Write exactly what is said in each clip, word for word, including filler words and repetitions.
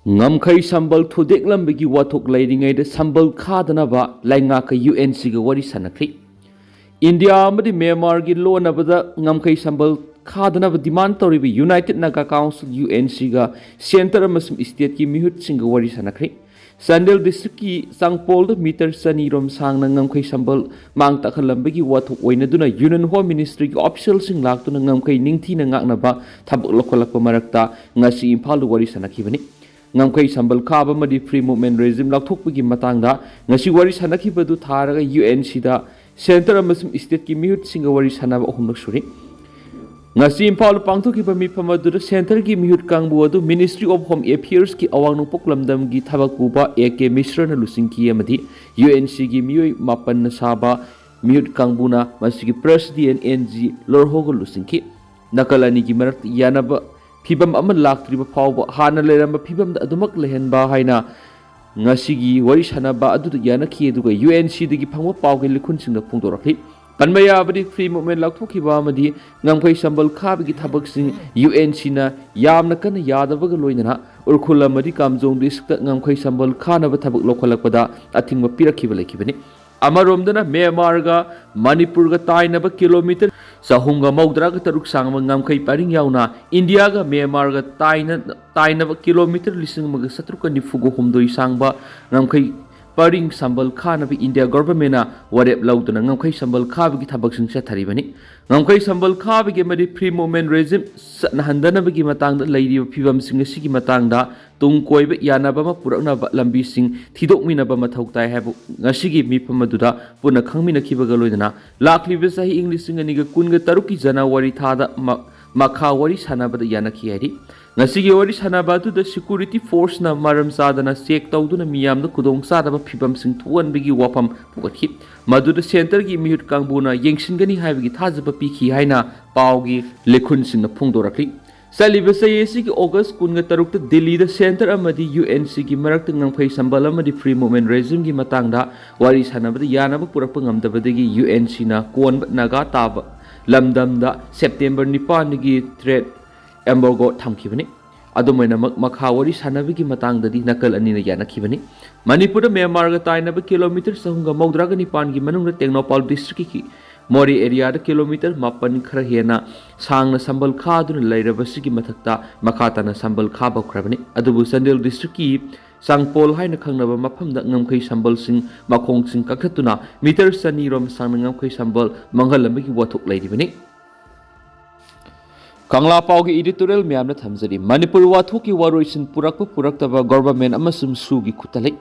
ꯉꯝꯈꯩ ꯁꯝꯕꯜ ꯊꯨꯗꯦꯛꯂꯝꯕꯒꯤ ꯋꯥꯊꯣꯛ ꯂꯩꯔꯤꯉꯩꯗ ꯁꯝꯕꯜ ꯈꯥꯗꯅꯕ ꯂꯩꯉꯥꯛꯀ ꯌꯨ ꯑꯦꯟ ꯁꯤꯒ ꯋꯥꯔꯤ ꯁꯥꯟꯅꯈ꯭ꯔꯤ꯫ ꯏꯟꯗꯤꯌꯥ ꯑꯃꯗꯤ ꯃ꯭ꯌꯥꯟꯃꯥꯔꯒꯤ ꯂꯣꯟꯅꯕꯗ ꯉꯝꯈꯩ ꯁꯝꯕꯜ ꯈꯥꯗꯅꯕ ꯗꯤꯃꯥꯟ ꯇꯧꯔꯤꯕ united Naga council, U N ꯁꯤꯒ ꯁꯦꯟꯇꯔ ꯑꯃꯁꯨꯡ ꯁ꯭ꯇꯦꯠꯀꯤ ꯃꯤꯍꯨꯠꯁꯤꯡꯒ ꯋꯥꯔꯤ ꯁꯥꯟꯅꯈ꯭ꯔꯤ꯫ ꯆꯥꯟꯗꯦꯜ ꯗꯤꯁꯇ꯭ꯔꯤꯛꯀꯤ ꯆꯥꯡꯄꯣꯜꯗ ꯃꯤꯇꯔ ꯆꯅꯤ ꯔꯣꯝ ꯁꯥꯡꯅ ꯉꯝꯈꯩ ꯁꯝꯕꯜ ꯃꯥꯡ ꯇꯥꯛꯍꯜꯂꯝꯕꯒꯤ ꯋꯥꯊꯣꯛ ꯑꯣꯏꯅꯗꯨꯅ ꯌꯨꯅꯤꯌꯟ ꯍꯣꯝ ꯃꯤꯅꯤꯁꯇ꯭ꯔꯤꯒꯤ ꯑꯣꯐꯤꯁꯤꯌꯦꯜꯁꯤꯡ ꯂꯥꯛꯇꯨꯅ ꯉꯝꯈꯩ ꯅꯤꯡꯊꯤꯅ ꯉꯥꯛꯅꯕ ꯊꯕꯛ ꯂꯧꯈꯠꯂꯛꯄ ꯃꯔꯛꯇ ꯉꯁꯤ ꯏꯝꯐꯥꯜꯗ ꯋꯥꯔꯤ ꯁꯥꯟꯅꯈꯤꯕꯅꯤ꯫ ꯉꯝꯈꯩ ꯁꯝꯕꯜ ꯈꯥꯕ ꯑꯃꯗꯤ ꯐ꯭ꯔꯤ ꯃꯨꯚꯃꯦꯟ ꯔꯦꯖꯤꯝ ꯂꯥꯎꯊꯣꯛꯄꯒꯤ ꯃꯇꯥꯡꯗ ꯉꯁꯤ ꯋꯥꯔꯤ ꯁꯥꯟꯅꯈꯤꯕꯗꯨ ꯊꯥꯔꯒ ꯌꯨ ꯑꯦꯟ ꯁꯤꯗ ꯁꯦꯟꯇꯔ ꯑꯃꯁꯨꯡ ꯁ꯭ꯇꯦꯠꯀꯤ ꯃꯤꯍꯨꯠꯁꯤꯡꯒ ꯋꯥꯔꯤ ꯁꯥꯟꯅꯕ ꯑꯍꯨꯝꯂꯛ ꯁꯨꯔꯤ꯫ ꯉꯁꯤ ꯏꯝꯐꯥꯜꯗ ꯄꯥꯡꯊꯣꯛꯈꯤꯕ ꯃꯤꯐꯝ ꯑꯗꯨꯗ ꯁꯦꯟꯇꯔꯒꯤ ꯃꯤꯍꯨꯠ ꯀꯥꯡꯕꯨ ꯑꯗꯨ ꯃꯤꯅꯤꯁꯇ꯭ꯔꯤ ꯑꯣꯐ ꯍꯣꯝ ꯑꯦꯐꯤꯌꯔꯁꯀꯤ ꯑꯋꯥꯡ ꯅꯣꯡꯄꯣꯛ ꯂꯝꯗꯝꯒꯤ ꯊꯕꯛ ꯄꯨꯕ ꯑꯦ ꯀꯦ ꯃꯤꯁ꯭ꯔꯅ ꯂꯨꯆꯤꯡꯈꯤ ꯑꯃꯗꯤ ꯌꯨ ꯑꯦꯟ ꯁꯤꯒꯤ ꯃꯤꯑꯣꯏ ꯃꯥꯄꯟꯅ ꯁꯥꯕ ꯃꯤꯍꯨꯠ ꯀꯥꯡꯕꯨꯅ ꯃꯁꯤꯒꯤ ꯄ꯭ꯔꯦꯁꯤꯗꯦꯟ ꯑꯦꯟ ꯖꯤ ꯂꯣꯔꯍꯣꯒ ꯂꯨꯆꯤꯡꯈꯤ꯫ ꯅꯥꯀꯜ ꯑꯅꯤꯒꯤ ꯃꯔꯛꯇ ꯌꯥꯅꯕ ꯐꯤꯕꯝ ꯑꯃ ꯂꯥꯛꯇ꯭ꯔꯤꯕ ꯐꯥꯎꯕ ꯍꯥꯟꯅ ꯂꯩꯔꯝꯕ ꯐꯤꯕꯝꯗ ꯑꯗꯨꯃꯛ ꯂꯩꯍꯟꯕ ꯍꯥꯏꯅ ꯉꯁꯤꯒꯤ ꯋꯥꯔꯤ ꯁꯥꯟꯅꯕ ꯑꯗꯨꯗ ꯌꯥꯅꯈꯤ, ꯑꯗꯨꯒ ꯌꯨ ꯑꯦꯟ ꯁꯤꯗꯒꯤ ꯐꯪꯕ ꯄꯥꯎꯒꯤ ꯂꯤꯈꯨꯟꯁꯤꯡꯗ ꯐꯣꯡꯗꯣꯔꯛꯂꯤ꯫ ꯄꯟꯕ ꯌꯥꯕꯗꯤ, ꯐ꯭ꯔꯤ ꯃꯨꯚꯃꯦꯟ ꯂꯥꯎꯊꯣꯛꯈꯤꯕ ꯑꯃꯗꯤ ꯉꯝꯈꯩ ꯁꯝꯕꯜ ꯈꯥꯕꯒꯤ ꯊꯕꯛꯁꯤꯡ ꯌꯨ ꯑꯦꯟ ꯁꯤꯅ ꯌꯥꯝꯅ ꯀꯟꯅ ꯌꯥꯗꯕꯒ ꯂꯣꯏꯅꯅ ꯎꯔꯈꯨꯜ ꯑꯃꯗꯤ ꯀꯥꯝꯖꯣꯡ ꯗꯤꯁꯇ꯭ꯔꯤꯛꯇ ꯉꯝꯈꯩ ꯁꯝꯕꯜ ꯈꯥꯅꯕ ꯊꯕꯛ ꯂꯧꯈꯠꯂꯛꯄꯗ ꯑꯊꯤꯡꯕ ꯄꯤꯔꯛꯈꯤꯕ ꯂꯩꯈꯤꯕꯅꯤ꯫ ꯑꯃꯔꯣꯝꯗꯅ ꯃ꯭ꯌꯥꯟꯃꯥꯔꯒ ꯃꯅꯤꯄꯨꯔꯒ ꯇꯥꯏꯅꯕ ꯀꯤꯂꯣꯃꯤꯇꯔ ꯆꯍꯨꯝꯒ ꯃꯧꯗ꯭ꯔꯥꯒ ꯇꯔꯨꯛ ꯁꯥꯡꯕ ꯉꯝꯈꯩ ꯄꯔꯤꯡ ꯌꯥꯎꯅ ꯏꯟꯗꯤꯌꯥꯒ ꯃ꯭ꯌꯥꯟꯃꯥꯔꯒ ꯇꯥꯏꯅ-, ꯇꯥꯏꯅꯕ ꯀꯤꯂꯣꯃꯤꯇꯔ ꯂꯤꯁꯤꯡ ꯑꯃꯒ ꯆꯥꯇ꯭ꯔꯨꯛꯀ ꯅꯤꯐꯨꯒ ꯍꯨꯝꯗꯣꯏ ꯁꯥꯡꯕ ꯉꯝꯈꯩ ꯄꯔꯤꯡ ꯁꯝꯕꯜ ꯈꯥꯅꯕ ꯏꯟꯗꯤꯌꯥ ꯒꯣꯚꯔꯟꯃꯦꯟꯅ ꯋꯥꯔꯦꯞ ꯂꯧꯗꯨꯅ ꯉꯝꯈꯩ ꯁꯝꯕꯜ ꯈꯥꯕꯒꯤ ꯊꯕꯛꯁꯤꯡ ꯆꯠꯊꯔꯤꯕꯅꯤ꯫ ꯉꯝꯈꯩ ꯁꯝꯕꯜ ꯈꯥꯕꯒꯤ ꯑꯃꯗꯤ ꯐ꯭ꯔꯤ ꯃꯨꯚꯃꯦꯟ ꯔꯦꯖꯤꯝ ꯆꯠꯅꯍꯟꯗꯅꯕꯒꯤ ꯃꯇꯥꯡꯗ ꯂꯩꯔꯤꯕ ꯐꯤꯕꯝꯁꯤꯡ ꯑꯁꯤꯒꯤ ꯃꯇꯥꯡꯗ ꯇꯨꯡ ꯀꯣꯏꯕ ꯌꯥꯅꯕ ꯑꯃ ꯄꯨꯔꯛꯅꯕ ꯂꯝꯕꯤꯁꯤꯡ ꯊꯤꯗꯣꯛꯃꯤꯟꯅꯕ ꯃꯊꯧ ꯇꯥꯏ ꯍꯥꯏꯕ ꯉꯁꯤꯒꯤ ꯃꯤꯐꯝ ꯑꯗꯨꯗ ꯄꯨꯟꯅ ꯈꯪꯃꯤꯟꯅꯈꯤꯕꯒ ꯂꯣꯏꯅꯅ ꯂꯥꯛꯂꯤꯕ ꯆꯍꯤ ꯏꯪ ꯂꯤꯁꯤꯡ ꯑꯅꯤꯒ ꯀꯨꯟꯒ ꯇꯔꯨꯛꯀꯤ ꯖꯅꯋꯥꯔꯤ ꯊꯥꯗ ꯃ-, ꯃꯈꯥ ꯋꯥꯔꯤ ꯁꯥꯟꯅꯕꯗ ꯌꯥꯅꯈꯤ ꯍꯥꯏꯔꯤ꯫ ꯉꯁꯤꯒꯤ ꯋꯥꯔꯤ ꯁꯥꯟꯅꯕ ꯑꯗꯨꯗ ꯁꯦꯀ꯭ꯌꯨꯔꯤꯇꯤ ꯐꯣꯔꯁꯅ ꯃꯔꯝ ꯆꯥꯗꯅ ꯆꯦꯛ ꯇꯧꯗꯨꯅ ꯃꯤꯌꯥꯝꯗ ꯈꯨꯗꯣꯡꯆꯥꯗꯕ ꯐꯤꯕꯝꯁꯤꯡ ꯊꯣꯛꯍꯟꯕꯒꯤ ꯋꯥꯐꯝ ꯄꯨꯈꯠꯈꯤ꯫ ꯃꯗꯨꯗ ꯁꯦꯟꯇꯔꯒꯤ ꯃꯤꯍꯨꯠ ꯀꯥꯡꯕꯨꯅ ꯌꯦꯡꯁꯤꯟꯒꯅꯤ ꯍꯥꯏꯕꯒꯤ ꯊꯥꯖꯕ ꯄꯤꯈꯤ ꯍꯥꯏꯅ ꯄꯥꯎꯒꯤ ꯂꯤꯈꯨꯟꯁꯤꯡꯅ ꯐꯣꯡꯗꯣꯔꯛꯂꯤ꯫ ꯆꯠꯂꯤꯕ ꯆꯍꯤ ꯑꯁꯤꯒꯤ ꯑꯣꯒꯁ ꯀꯨꯟꯒ ꯇꯔꯨꯛꯇ ꯗꯤꯜꯂꯤꯗ ꯁꯦꯟꯇꯔ ꯑꯃꯗꯤ ꯌꯨ ꯑꯦꯟ ꯁꯤꯒꯤ ꯃꯔꯛꯇ ꯉꯝꯈꯩ ꯁꯝꯕꯜ ꯑꯃꯗꯤ ꯐ꯭ꯔꯤ ꯃꯨꯚꯃꯦꯟ ꯔꯦꯖꯤꯝꯒꯤ ꯃꯇꯥꯡꯗ ꯋꯥꯔꯤ ꯁꯥꯟꯅꯕꯗ ꯌꯥꯅꯕ ꯄꯨꯔꯛꯄ ꯉꯝꯗꯕꯗꯒꯤ ꯌꯨ ꯑꯦꯟ ꯁꯤꯅ ꯀꯣꯟꯕ ꯅꯥꯒꯥ ꯇꯥꯕ ꯂꯝꯗꯝꯗ ꯁꯦꯞꯇꯦꯝꯕꯔ ꯅꯤꯄꯥꯟꯗꯒꯤ ꯇꯔꯦꯠ ꯑꯦꯝꯕꯥꯔꯒꯣ ꯊꯝꯈꯤꯕꯅꯤ꯫ ꯑꯗꯨꯝ ꯑꯣꯏꯅꯃꯛ, ꯃꯈꯥ ꯋꯥꯔꯤ ꯁꯥꯟꯅꯕꯒꯤ ꯃꯇꯥꯡꯗꯗꯤ ꯅꯥꯀꯜ ꯑꯅꯤꯅ ꯌꯥꯅꯈꯤꯕꯅꯤ꯫ ꯃꯅꯤꯄꯨꯔꯗ ꯃ꯭ꯌꯥꯟꯃꯥꯔꯒ ꯇꯥꯏꯅꯕ ꯀꯤꯂꯣꯃꯤꯇꯔ ꯆꯍꯨꯝꯒ ꯃꯧꯗ꯭ꯔꯥꯒ ꯅꯤꯄꯥꯟꯒꯤ ꯃꯅꯨꯡꯗ ꯇꯦꯡꯅꯧꯄꯥꯜ ꯗꯤꯁꯇ꯭ꯔꯤꯛꯀꯤ ꯃꯣꯔꯦ ꯑꯦꯔꯤꯌꯥꯗ ꯀꯤꯂꯣꯃꯤꯇꯔ ꯃꯥꯄꯟ ꯈꯔ ꯍꯦꯟꯅ ꯁꯥꯡꯅ ꯁꯝꯕꯜ ꯈꯥꯗꯨꯅ ꯂꯩꯔꯕꯁꯤꯒꯤ ꯃꯊꯛꯇ ꯃꯈꯥ ꯇꯥꯅ ꯁꯝꯕꯜ ꯈꯥꯕ ꯍꯧꯈ꯭ꯔꯕꯅꯤ꯫ ꯑꯗꯨꯕꯨ ꯆꯥꯟꯗꯦꯜ ꯗꯤꯁꯇ꯭ꯔꯤꯛꯀꯤ ꯆꯥꯡꯄꯣꯜ ꯍꯥꯏꯅ ꯈꯪꯅꯕ ꯃꯐꯝꯗ ꯉꯝꯈꯩ ꯁꯝꯕꯜꯁꯤꯡ ꯃꯈꯣꯡꯁꯤꯡ ꯀꯛꯊꯠꯇꯨꯅ ꯃꯤꯇꯔ ꯆꯅꯤ ꯔꯣꯝ ꯁꯥꯡꯅ ꯉꯝꯈꯩ ꯁꯝꯕꯜ ꯃꯥꯡꯍꯜꯂꯝꯕꯒꯤ ꯋꯥꯊꯣꯛ ꯂꯩꯔꯤꯕꯅꯤ꯫ ꯀꯪꯂꯥ ꯄꯥꯎꯒꯤ editorial ꯃꯌꯥꯝꯅ ꯊꯝꯖꯔꯤ꯫ ꯃꯅꯤꯄꯨꯔ ꯋꯥꯊꯣꯛꯀꯤ ꯋꯥꯔꯣꯏꯁꯤꯟ ꯄꯨꯔꯛꯄ ꯄꯨꯔꯛꯇꯕ government ꯑꯃꯁꯨꯡ ꯁꯨꯒꯤ ꯈꯨꯠꯇ ꯂꯩ꯫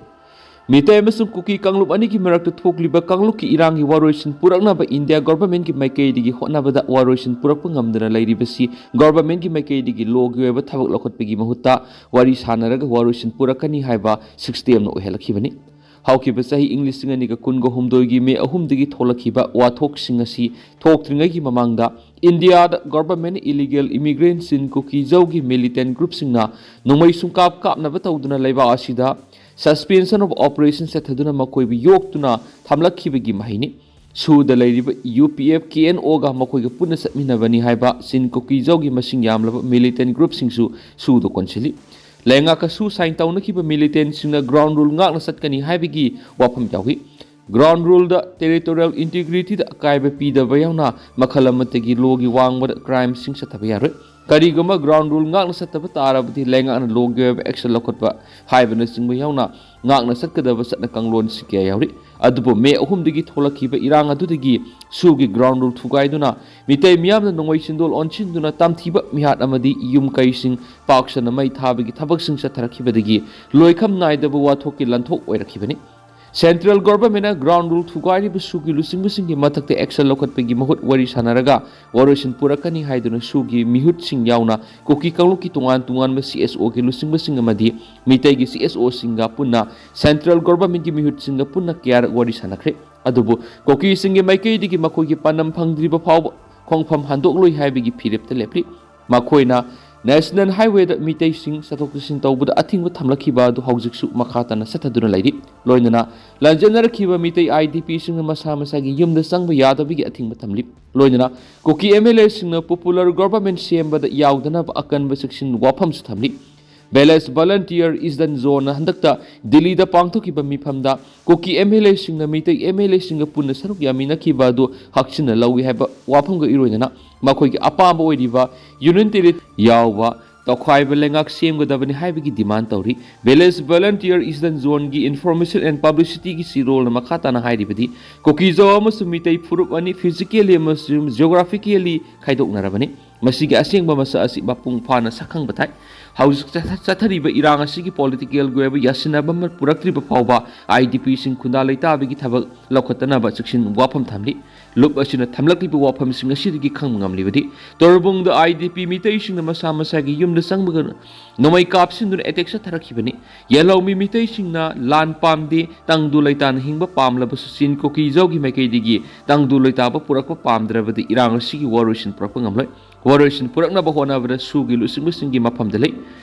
ꯃꯤꯇꯩ ꯑꯃꯁꯨꯡ ꯀꯨꯀꯤ ꯀꯥꯡꯂꯨꯞ ꯑꯅꯤꯒꯤ ꯃꯔꯛꯇ ꯊꯣꯛꯂꯤꯕ ꯀꯥꯡꯂꯨꯞꯀꯤ ꯏꯔꯥꯡꯒꯤ ꯋꯥꯔꯣꯏꯁꯤꯟ ꯄꯨꯔꯛꯅꯕ ꯏꯟꯗꯤꯌꯥ governmentꯀꯤ ꯃꯥꯏꯀꯩꯗꯒꯤ ꯍꯣꯠꯅꯕꯗ ꯋꯥꯔꯣꯏꯁꯤꯟ ꯄꯨꯔꯛꯄ ꯉꯝꯗꯅ ꯂꯩꯔꯤꯕꯁꯤ governmentꯀꯤ ꯃꯥꯏꯀꯩꯗꯒꯤ lawꯒꯤ ꯑꯣꯏꯕ ꯊꯕꯛ ꯂꯧꯈꯠꯄꯒꯤ ꯃꯍꯨꯠꯇ ꯋꯥꯔꯤ ꯁꯥꯟꯅꯔꯒ ꯋꯥꯔꯣꯏꯁꯤꯟ ꯄꯨꯔꯛꯀꯅꯤ ꯍꯥꯏꯕ systemꯅ ꯑꯣꯏꯍꯜꯂꯛꯈꯤꯕꯅꯤ꯫ ꯍꯧꯈꯤꯕ ꯆꯍꯤ ꯏꯪ ꯂꯤꯁꯤꯡ ꯑꯅꯤꯒ ꯀꯨꯟꯒ ꯍꯨꯝꯗꯣꯏꯒꯤ ꯃꯦ ꯑꯍꯨꯝꯗꯒꯤ ꯊꯣꯛꯂꯛꯈꯤꯕ ꯋꯥꯊꯣꯛꯁꯤꯡ ꯑꯁꯤ ꯊꯣꯛꯇ꯭ꯔꯤꯉꯩꯒꯤ ꯃꯃꯥꯡꯗ ꯏꯟꯗꯤꯌꯥꯗ governmentꯅ illegal immigrantꯁꯤꯡ ꯀꯨꯀꯤꯖꯧꯒꯤ militant groupꯁꯤꯡꯅ ꯅꯣꯡꯃꯩ ꯁꯨꯡꯀꯥꯞ ꯀꯥꯞꯅꯕ ꯇꯧꯗꯨꯅ ꯂꯩꯕꯥꯛ ꯑꯁꯤꯗ suspension of operation ꯆꯠꯊꯗꯨꯅ ꯃꯈꯣꯏꯕꯨ ꯌꯣꯛꯇꯨꯅ ꯊꯝꯂꯛꯈꯤꯕꯒꯤ ꯃꯍꯩꯅꯤ꯫ ꯁꯨꯗ ꯂꯩꯔꯤꯕ UPF KNOꯒ ꯃꯈꯣꯏꯒ ꯄꯨꯟꯅ ꯆꯠꯃꯤꯟꯅꯕꯅꯤ ꯍꯥꯏꯕ ꯁꯤꯟ ꯀꯨꯀꯤꯖꯧꯒꯤ ꯃꯁꯤꯡ ꯌꯥꯝꯂꯕ militant groupꯁꯤꯡꯁꯨ ꯁꯨꯗ ꯀꯣꯟꯁꯤꯜꯂꯤ꯫ ꯂꯩꯉꯥꯛꯀ ꯁꯨ sign ꯇꯧꯅꯈꯤꯕ militantꯁꯤꯡꯅ ground rule ꯉꯥꯛꯅ ꯆꯠꯀꯅꯤ ꯍꯥꯏꯕꯒꯤ ꯋꯥꯐꯝ ꯌꯥꯎꯏ꯫ Ground ruleꯗ territorial integrityꯗ ꯑꯀꯥꯏꯕ ꯄꯤꯗꯕ ꯌꯥꯎꯅ ꯃꯈꯜ ꯑꯃꯠꯇꯒꯤ lawꯒꯤ ꯋꯥꯡꯃꯗ crimeꯁꯤꯡ ꯆꯠꯊꯕ ꯌꯥꯔꯣꯏ꯫ ꯀꯔꯤꯒꯨꯝꯕ ground rule ꯉꯥꯛꯅ ꯆꯠꯇꯕ ꯇꯥꯔꯕꯗꯤ ꯂꯩꯉꯥꯛꯅ lawꯒꯤ ꯑꯣꯏꯕ action ꯂꯧꯈꯠꯄ ꯍꯥꯏꯕꯅꯆꯤꯡꯕ ꯌꯥꯎꯅ ꯉꯥꯛꯅ ꯆꯠꯀꯗꯕ ꯆꯠꯅ ꯀꯥꯡꯂꯣꯟꯁꯤꯡ ꯀꯌꯥ ꯌꯥꯎꯔꯤ꯫ ꯑꯗꯨꯕꯨ ꯃꯦ ꯑꯍꯨꯝꯗꯒꯤ ꯊꯣꯛꯂꯛꯈꯤꯕ ꯏꯔꯥꯡ ꯑꯗꯨꯗꯒꯤ ꯁꯨꯒꯤ ground rule ꯊꯨꯒꯥꯏꯗꯨꯅ ꯃꯤꯇꯩ ꯃꯤꯌꯥꯝꯅ ꯅꯣꯡꯃꯩ ꯆꯤꯟꯗꯣꯜ ꯑꯣꯟꯁꯤꯟꯗꯨꯅ ꯇꯝꯊꯤꯕ ꯃꯤꯍꯥꯠ ꯑꯃꯗꯤ ꯌꯨꯝ ꯀꯩꯁꯤꯡ ꯄꯥꯛ ꯁꯟꯅ ꯃꯩ ꯊꯥꯕꯒꯤ ꯊꯕꯛꯁꯤꯡ ꯆꯠꯊꯔꯛꯈꯤꯕꯗꯒꯤ ꯂꯣꯏꯈꯝ ꯅꯥꯏꯗꯕ ꯋꯥꯊꯣꯛꯀꯤ ꯂꯟꯊꯣꯛ ꯑꯣꯏꯔꯛꯈꯤꯕꯅꯤ꯫ Central governmentꯅ ground rule ꯊꯨꯒꯥꯏꯔꯤꯕ ꯁꯨꯒꯤ ꯂꯨꯆꯤꯡꯕꯁꯤꯡꯒꯤ ꯃꯊꯛꯇ action ꯂꯧꯈꯠꯄꯒꯤ ꯃꯍꯨꯠ ꯋꯥꯔꯤ ꯁꯥꯟꯅꯔꯒ ꯋꯥꯔꯣꯏꯁꯤꯟ ꯄꯨꯔꯛꯀꯅꯤ ꯍꯥꯏꯗꯨꯅ ꯁꯨꯒꯤ ꯃꯤꯍꯨꯠꯁꯤꯡ ꯌꯥꯎꯅ ꯀꯨꯀꯤ ꯀꯥꯡꯂꯨꯞꯀꯤ ꯇꯣꯉꯥꯟ ꯇꯣꯉꯥꯟꯕ CSOꯒꯤ ꯂꯨꯆꯤꯡꯕꯁꯤꯡ ꯑꯃꯗꯤ ꯃꯤꯇꯩꯒꯤ CSOꯁꯤꯡꯒ ꯄꯨꯟꯅ central governmentꯀꯤ ꯃꯤꯍꯨꯠꯁꯤꯡꯒ ꯄꯨꯟꯅ ꯀꯌꯥꯔꯛ ꯋꯥꯔꯤ ꯁꯥꯟꯅꯈ꯭ꯔꯦ꯫ ꯑꯗꯨꯕꯨ ꯀꯨꯀꯤꯁꯤꯡꯒꯤ ꯃꯥꯏꯀꯩꯗꯒꯤ ꯃꯈꯣꯏꯒꯤ ꯄꯥꯟꯗꯝ ꯐꯪꯗ꯭ꯔꯤꯕ ꯐꯥꯎꯕ ꯈꯣꯡꯐꯝ ꯍꯟꯗꯣꯛꯂꯣꯏ ꯍꯥꯏꯕꯒꯤ ꯐꯤꯔꯦꯞꯇ ꯂꯦꯞꯂꯤ꯫ ꯃꯈꯣꯏꯅ ꯅꯦꯁꯅꯦꯜ ꯍꯥꯏꯋꯦꯗ ꯃꯤꯇꯩꯁꯤꯡ ꯆꯠꯊꯣꯛ ꯆꯠꯁꯤꯟ ꯇꯧꯕꯗ ꯑꯊꯤꯡꯕ ꯊꯝꯂꯛꯈꯤꯕ ꯑꯗꯨ ꯍꯧꯖꯤꯛꯁꯨ ꯃꯈꯥ ꯇꯥꯅ ꯆꯠꯊꯗꯨꯅ ꯂꯩꯔꯤ꯫ ꯂꯣꯏꯅꯅ ꯂꯥꯟꯖꯦꯟꯅꯔꯛꯈꯤꯕ ꯃꯤꯇꯩ IDPꯁꯤꯡꯅ ꯃꯁꯥ ꯃꯁꯥꯒꯤ ꯌꯨꯝꯗ ꯆꯪꯕ ꯌꯥꯗꯕꯒꯤ ꯑꯊꯤꯡꯕ ꯊꯝꯂꯤ꯫ ꯂꯣꯏꯅꯅ ꯀꯨꯀꯤ MLAꯁꯤꯡꯅ popular government ꯁꯦꯝꯕꯗ ꯌꯥꯎꯗꯅꯕ ꯑꯀꯟꯕ ꯆꯦꯛꯁꯤꯟ ꯋꯥꯐꯝꯁꯨ ꯊꯝꯂꯤ꯫ Village Volunteer Eastern Zoneꯅ ꯍꯟꯗꯛꯇ ꯗꯤꯜꯂꯤꯗ ꯄꯥꯡꯊꯣꯛꯈꯤꯕ ꯃꯤꯐꯝꯗ ꯀꯨꯀꯤ MLAꯁꯤꯡꯅ ꯃꯤꯇꯩ MLAꯁꯤꯡꯒ ꯄꯨꯟꯅ ꯁꯔꯨꯛ ꯌꯥꯃꯤꯟꯅꯈꯤꯕ ꯑꯗꯨ ꯍꯛꯆꯤꯟꯅ ꯂꯧꯏ ꯍꯥꯏꯕ ꯋꯥꯐꯝꯒ ꯏꯔꯣꯏꯅꯅ ꯃꯈꯣꯏꯒꯤ ꯑꯄꯥꯝꯕ ꯑꯣꯏꯔꯤꯕ Union Territory ꯌꯥꯎꯕ ꯇꯣꯈꯥꯏꯕ ꯂꯩꯉꯥꯛ ꯁꯦꯝꯒꯗꯕꯅꯤ ꯍꯥꯏꯕꯒꯤ demand ꯇꯧꯔꯤ꯫ Village Volunteer Eastern Zoneꯒꯤ Information and Publicityꯒꯤ ꯁꯤꯔꯣꯜꯅ ꯃꯈꯥ ꯇꯥꯅ ꯍꯥꯏꯔꯤꯕꯗꯤ, ꯀꯨꯀꯤꯖꯧ ꯑꯃꯁꯨꯡ ꯃꯤꯇꯩ ꯐꯨꯔꯨꯞ ꯑꯅꯤ physically ꯑꯃꯁꯨꯡ geographically ꯈꯥꯏꯗꯣꯛꯅꯔꯕꯅꯤ꯫ ꯃꯁꯤꯒꯤ ꯑꯁꯦꯡꯕ ꯃꯁꯛ ꯑꯁꯤ ꯃꯄꯨꯡ ꯐꯥꯅ ꯁꯛꯈꯪꯕ ꯊꯥꯏ꯫ ꯍꯧꯖꯤꯛ ꯆꯠꯊ-, ꯆꯠꯊꯔꯤꯕ ꯏꯔꯥꯡ ꯑꯁꯤꯒꯤ political ꯑꯣꯏꯕ ꯌꯥꯁꯤꯟꯅꯕ ꯑꯃ ꯄꯨꯔꯛꯇ꯭ꯔꯤꯕ ꯐꯥꯎꯕ IDPꯁꯤꯡ ꯈꯨꯟꯗꯥ ꯂꯩꯇꯥꯕꯒꯤ ꯊꯕꯛ ꯂꯧꯈꯠꯇꯅꯕ ꯆꯦꯛꯁꯤꯟ ꯋꯥꯐꯝ ꯊꯝꯂꯤ꯫ ꯂꯨꯞ ꯑꯁꯤꯅ ꯊꯝꯂꯛꯂꯤꯕ ꯋꯥꯐꯝꯁꯤꯡ ꯑꯁꯤꯗꯒꯤ ꯈꯪꯕ ꯉꯝꯂꯤꯕꯗꯤ, ꯇꯣꯔꯕꯨꯡꯗ IDP ꯃꯤꯇꯩꯁꯤꯡꯅ ꯃꯁꯥ ꯃꯁꯥꯒꯤ ꯌꯨꯝꯗ ꯆꯪꯕꯒ ꯅꯣꯡꯃꯩ ꯀꯥꯞꯁꯤꯟꯗꯨꯅ attack ꯆꯠꯊꯔꯛꯈꯤꯕꯅꯤ꯫ ꯌꯦꯜꯍꯧꯃꯤ ꯃꯤꯇꯩꯁꯤꯡꯅ ꯂꯥꯟ ꯄꯥꯝꯗꯦ, ꯇꯪꯗꯨ ꯂꯩꯇꯥꯅ ꯍꯤꯡꯕ ꯄꯥꯝꯂꯕꯁꯨ ꯆꯤꯟ ꯀꯨꯀꯤꯖꯧꯒꯤ ꯃꯥꯏꯀꯩꯗꯒꯤ ꯇꯪꯗꯨ ꯂꯩꯇꯥꯕ ꯄꯨꯔꯛꯄ ꯄꯥꯝꯗ꯭ꯔꯕꯗꯤ ꯏꯔꯥꯡ ꯑꯁꯤꯒꯤ ꯋꯥꯔꯣꯏꯁꯤꯟ ꯄꯨꯔꯛꯄ ꯉꯝꯂꯣꯏ꯫ ꯋꯥꯔꯣꯏꯁꯤꯟ ꯄꯨꯔꯛꯅꯕ ꯍꯣꯠꯅꯕꯗ ꯁꯨꯒꯤ ꯂꯨꯆꯤꯡꯕꯁꯤꯡꯒꯤ ꯃꯐꯝꯗ ꯂꯩ꯫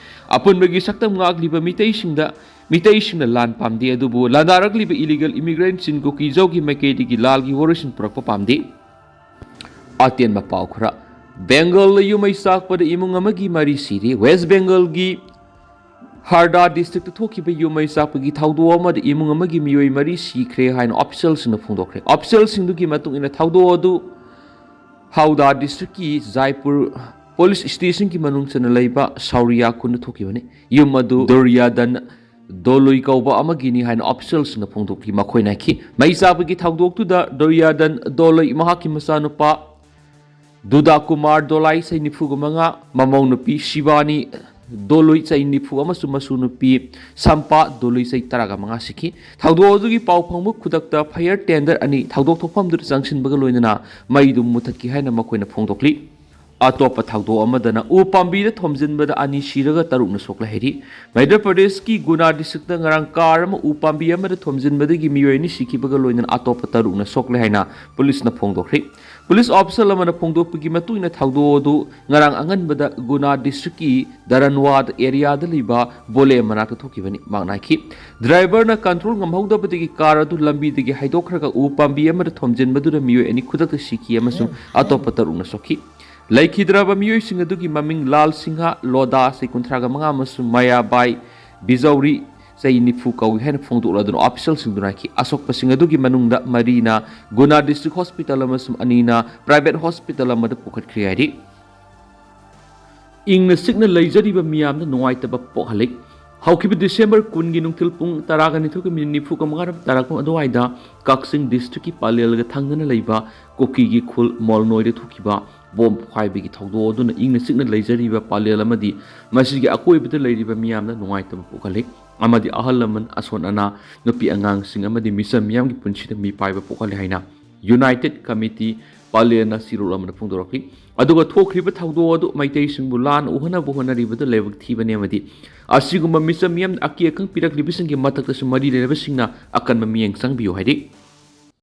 ꯑꯄꯨꯟꯕꯒꯤ ꯁꯛꯇꯝ ꯉꯥꯛꯂꯤꯕ ꯃꯤꯇꯩꯁꯤꯡꯗ, ꯃꯤꯇꯩꯁꯤꯡꯅ ꯂꯥꯟ ꯄꯥꯝꯗꯦ, ꯑꯗꯨꯕꯨ ꯂꯥꯟꯗꯥꯔꯛꯂꯤꯕ illegal immigrantꯁꯤꯡ ꯀꯨꯀꯤꯖꯧꯒꯤ ꯃꯥꯏꯀꯩꯗꯒꯤ ꯂꯥꯜꯒꯤ ꯋꯥꯔꯣꯏꯁꯤꯟ ꯄꯨꯔꯛꯄ ꯄꯥꯝꯗꯦ꯫ ꯑꯇꯦꯟꯕ ꯄꯥꯎ ꯈꯔ꯫ ꯕꯦꯡꯒꯜꯗ ꯌꯨꯝ ꯃꯩ ꯆꯥꯛꯄꯗ ꯏꯃꯨꯡ ꯑꯃꯒꯤ ꯃꯔꯤ ꯁꯤꯔꯦ꯫ ꯋꯦꯁ ꯕꯦꯡꯒꯜꯒꯤ ꯍꯥꯔꯗꯥ districtꯇ ꯊꯣꯛꯈꯤꯕ ꯌꯨꯝ ꯃꯩ ꯆꯥꯛꯄꯒꯤ ꯊꯧꯗꯣꯛ ꯑꯃꯗ ꯏꯃꯨꯡ ꯑꯃꯒꯤ ꯃꯤꯑꯣꯏ ꯃꯔꯤ ꯁꯤꯈ꯭ꯔꯦ ꯍꯥꯏꯅ officialꯁꯤꯡꯅ ꯐꯣꯡꯗꯣꯛꯈ꯭ꯔꯦ꯫ Officialꯁꯤꯡꯗꯨꯒꯤ ꯃꯇꯨꯡ ꯏꯟꯅ, ꯊꯧꯗꯣꯛ ꯑꯗꯨ ꯍꯥꯎꯗꯥ districtꯀꯤ ꯖꯥꯏꯄꯨꯔ police stationꯒꯤ ꯃꯅꯨꯡ ꯆꯟꯅ ꯂꯩꯕ ꯁꯥꯎꯔꯤꯌꯥ ꯈꯨꯟꯗ ꯊꯣꯛꯈꯤꯕꯅꯤ꯫ ꯌꯨꯝ ꯑꯗꯨ ꯗꯨꯔꯌꯥꯗꯟ ꯗꯣꯂꯨꯏ ꯀꯧꯕ ꯑꯃꯒꯤꯅꯤ ꯍꯥꯏꯅ officialꯁꯤꯡꯅ ꯐꯣꯡꯗꯣꯛꯈꯤ꯫ ꯃꯈꯣꯏꯅ ꯍꯥꯏꯈꯤ, ꯃꯩ ꯆꯥꯛꯄꯒꯤ ꯊꯧꯗꯣꯛꯇꯨꯗ ꯗꯨꯔꯌꯥꯗꯟ ꯗꯣꯂꯨꯏ, ꯃꯍꯥꯛꯀꯤ ꯃꯆꯥꯅꯨꯄꯥ ꯗꯨꯗꯥ ꯀꯨꯃꯥꯔ ꯗꯣꯂꯥꯏ, ꯆꯍꯤ ꯅꯤꯐꯨꯒ ꯃꯉꯥ, ꯃꯃꯧ ꯅꯨꯄꯤ ꯁꯤꯕꯥꯅꯤ ꯗꯣꯂꯨꯏ, ꯆꯍꯤ ꯅꯤꯐꯨ, ꯑꯃꯁꯨꯡ ꯃꯁꯨ ꯅꯨꯄꯤ ꯁꯝꯄꯥ ꯗꯣꯂꯨꯏ, ꯆꯍꯤ ꯇꯔꯥꯒ ꯃꯉꯥ ꯁꯤꯈꯤ꯫ ꯊꯧꯗꯣꯛ ꯑꯗꯨꯒꯤ ꯄꯥꯎ ꯐꯪꯕ ꯈꯨꯗꯛꯇ fire tender ꯑꯅꯤ ꯊꯧꯗꯣꯛ ꯊꯣꯛꯐꯝꯗꯨꯗ ꯆꯪꯁꯤꯟꯕꯒ ꯂꯣꯏꯅꯅ ꯃꯩꯗꯨ ꯃꯨꯊꯠꯈꯤ ꯍꯥꯏꯅ ꯃꯈꯣꯏꯅ ꯐꯣꯡꯗꯣꯛꯂꯤ꯫ ꯑꯇꯣꯞꯄ ꯊꯧꯗꯣꯛ ꯑꯃꯗꯅ ꯎ ꯄꯥꯝꯕꯤꯗ ꯊꯣꯝꯖꯤꯟꯕꯗ ꯑꯅꯤ ꯁꯤꯔꯒ ꯇꯔꯨꯛꯅ ꯁꯣꯛꯂꯦ ꯍꯥꯏꯔꯤ꯫ ꯃꯙ꯭ꯌ ꯄ꯭ꯔꯗꯦꯁꯀꯤ ꯒꯨꯅꯥ districtꯇ ꯉꯔꯥꯡ car ꯑꯃ ꯎ ꯄꯥꯝꯕꯤ ꯑꯃꯗ ꯊꯣꯝꯖꯤꯟꯕꯗꯒꯤ ꯃꯤꯑꯣꯏ ꯑꯅꯤ ꯁꯤꯈꯤꯕꯒ ꯂꯣꯏꯅꯅ ꯑꯇꯣꯞꯄ ꯇꯔꯨꯛꯅ ꯁꯣꯛꯂꯦ ꯍꯥꯏꯅ policeꯅ ꯐꯣꯡꯗꯣꯛꯈ꯭ꯔꯦ꯫ ꯄꯨꯂꯤꯁ ꯑꯣꯐꯤꯁꯔ ꯑꯃꯅ ꯐꯣꯡꯗꯣꯛꯄꯒꯤ ꯃꯇꯨꯡ ꯏꯟꯅ, ꯊꯧꯗꯣꯛ ꯑꯗꯨ ꯉꯔꯥꯡ ꯑꯉꯟꯕꯗ ꯒꯨꯅꯥ ꯗꯤꯁꯇ꯭ꯔꯤꯛꯀꯤ ꯗꯔꯟꯋꯥꯗ ꯑꯦꯔꯤꯌꯥꯗ ꯂꯩꯕ ꯕꯣꯂꯦ ꯃꯅꯥꯛꯇ ꯊꯣꯛꯈꯤꯕꯅꯤ꯫ ꯃꯍꯥꯛꯅ ꯍꯥꯏꯈꯤ, ꯗ꯭ꯔꯥꯏꯚꯔꯅ ꯀꯟꯇ꯭ꯔꯣꯜ ꯉꯝꯍꯧꯗꯕꯗꯒꯤ ꯀꯥꯔ ꯑꯗꯨ ꯂꯝꯕꯤꯗꯒꯤ ꯍꯥꯏꯗꯣꯛꯈ꯭ꯔꯒ ꯎ ꯄꯥꯝꯕꯤ ꯑꯃꯗ ꯊꯣꯝꯖꯤꯟꯕꯗꯨꯗ ꯃꯤꯑꯣꯏ ꯑꯅꯤ ꯈꯨꯗꯛꯇ ꯁꯤꯈꯤ ꯑꯃꯁꯨꯡ ꯑꯇꯣꯞꯄ ꯇꯔꯨꯛꯅ ꯁꯣꯛꯈꯤ꯫ ꯂꯩꯈꯤꯗ꯭ꯔꯕ ꯃꯤꯑꯣꯏꯁꯤꯡ ꯑꯗꯨꯒꯤ ꯃꯃꯤꯡ ꯂꯥꯜ ꯁꯤꯡꯍ, ꯂꯣꯗꯥ, ꯆꯍꯤ ꯀꯨꯟꯊ꯭ꯔꯥꯒ ꯃꯉꯥ, ꯑꯃꯁꯨꯡ ꯃꯌꯥꯕꯥꯏ ꯕꯤꯖꯧꯔꯤ, ꯆꯍꯤ ꯅꯤꯐꯨ ꯀꯧꯏ ꯍꯥꯏꯅ ꯐꯣꯡꯗꯣꯛꯂꯗꯨꯅ ꯑꯣꯐꯤꯁꯤꯌꯦꯜꯁꯤꯡꯗꯨꯅ ꯍꯥꯏꯈꯤ꯫ ꯑꯁꯣꯛꯄꯁꯤꯡ ꯑꯗꯨꯒꯤ ꯃꯅꯨꯡꯗ ꯃꯔꯤꯅ ꯒꯨꯅꯥ ꯗꯤꯁꯇ꯭ꯔꯤꯛ ꯍꯣꯁꯄꯤꯇꯥꯜ ꯑꯃꯁꯨꯡ ꯑꯅꯤꯅ ꯄ꯭ꯔꯥꯏꯚꯦꯠ ꯍꯣꯁꯄꯤꯇꯥꯜ ꯑꯃꯗ ꯄꯨꯈꯠꯈ꯭ꯔꯦ ꯍꯥꯏꯔꯤ꯫ ꯏꯪꯅ ꯆꯤꯛꯅ ꯂꯩꯖꯔꯤꯕ ꯃꯤꯌꯥꯝꯗ ꯅꯨꯡꯉꯥꯏꯇꯕ ꯄꯣꯛꯍꯜꯂꯤ꯫ ꯍꯧꯈꯤꯕ ꯗꯤꯁꯦꯝꯕꯔ ꯀꯨꯟꯒꯤ ꯅꯨꯡꯊꯤꯜ ꯄꯨꯡ ꯇꯔꯥꯒ ꯅꯤꯊꯣꯏꯒ ꯃꯤꯅꯤꯠ ꯅꯤꯐꯨꯒ ꯃꯉꯥ ꯇꯥꯔꯛꯄ ꯑꯗꯨꯋꯥꯏꯗ ꯀꯛꯆꯤꯡ ꯗꯤꯁꯇ꯭ꯔꯤꯛꯀꯤ ꯄꯂꯦꯜꯒ ꯊꯪꯅꯅ ꯂꯩꯕ ꯀꯨꯀꯤꯒꯤ ꯈꯨꯜ ꯃꯣꯜꯅꯣꯏꯗ ꯊꯣꯛꯈꯤꯕ ꯕꯣꯝ ꯄꯣꯈꯥꯏꯕꯒꯤ ꯊꯧꯗꯣꯛ ꯑꯗꯨꯅ ꯏꯪꯅ ꯆꯤꯛꯅ ꯂꯩꯖꯔꯤꯕ ꯄꯂꯦꯜ ꯑꯃꯗꯤ ꯃꯁꯤꯒꯤ ꯑꯀꯣꯏꯕꯗ ꯂꯩꯔꯤꯕ ꯃꯤꯌꯥꯝꯗ ꯅꯨꯡꯉꯥꯏꯇꯕ ꯄꯣꯛꯍꯜꯂꯤ ꯑꯃꯗꯤ ꯑꯍꯜ ꯂꯃꯟ, ꯑꯁꯣꯟ ꯑꯅꯥ, ꯅꯨꯄꯤ ꯑꯉꯥꯡꯁꯤꯡ ꯑꯃꯗꯤ ꯃꯤꯆꯝ ꯃꯤꯌꯥꯝꯒꯤ ꯄꯨꯟꯁꯤꯗ ꯃꯤꯄꯥꯏꯕ ꯄꯣꯛꯍꯜꯂꯤ ꯍꯥꯏꯅ ꯌꯨꯅꯥꯏꯇꯦꯗ ꯀꯃꯤꯇꯤ ꯄꯂꯦꯜꯅ ꯆꯦꯔꯣꯜ ꯑꯃꯗ ꯐꯣꯡꯗꯣꯔꯛꯈꯤ꯫ ꯑꯗꯨꯒ ꯊꯣꯛꯈ꯭ꯔꯤꯕ ꯊꯧꯗꯣꯛ ꯑꯗꯨ ꯃꯩꯇꯩꯁꯤꯡꯕꯨ ꯂꯥꯟꯅ ꯎꯍꯟꯅꯕ ꯍꯣꯠꯅꯔꯤꯕꯗ ꯂꯥꯏꯕꯛ ꯊꯤꯕꯅꯤ ꯑꯃꯗꯤ ꯑꯁꯤꯒꯨꯝꯕ ꯃꯤꯆꯝ ꯃꯤꯌꯥꯝꯅ ꯑꯀꯤ ꯑꯈꯪ ꯄꯤꯔꯛꯂꯤꯕꯁꯤꯡꯒꯤ ꯃꯊꯛꯇꯁꯨ ꯃꯔꯤ ꯂꯩꯅꯕꯁꯤꯡꯅ ꯑꯀꯟꯕ ꯃꯤꯠꯌꯦꯡ ꯆꯪꯕꯤꯌꯨ ꯍꯥꯏꯔꯤ꯫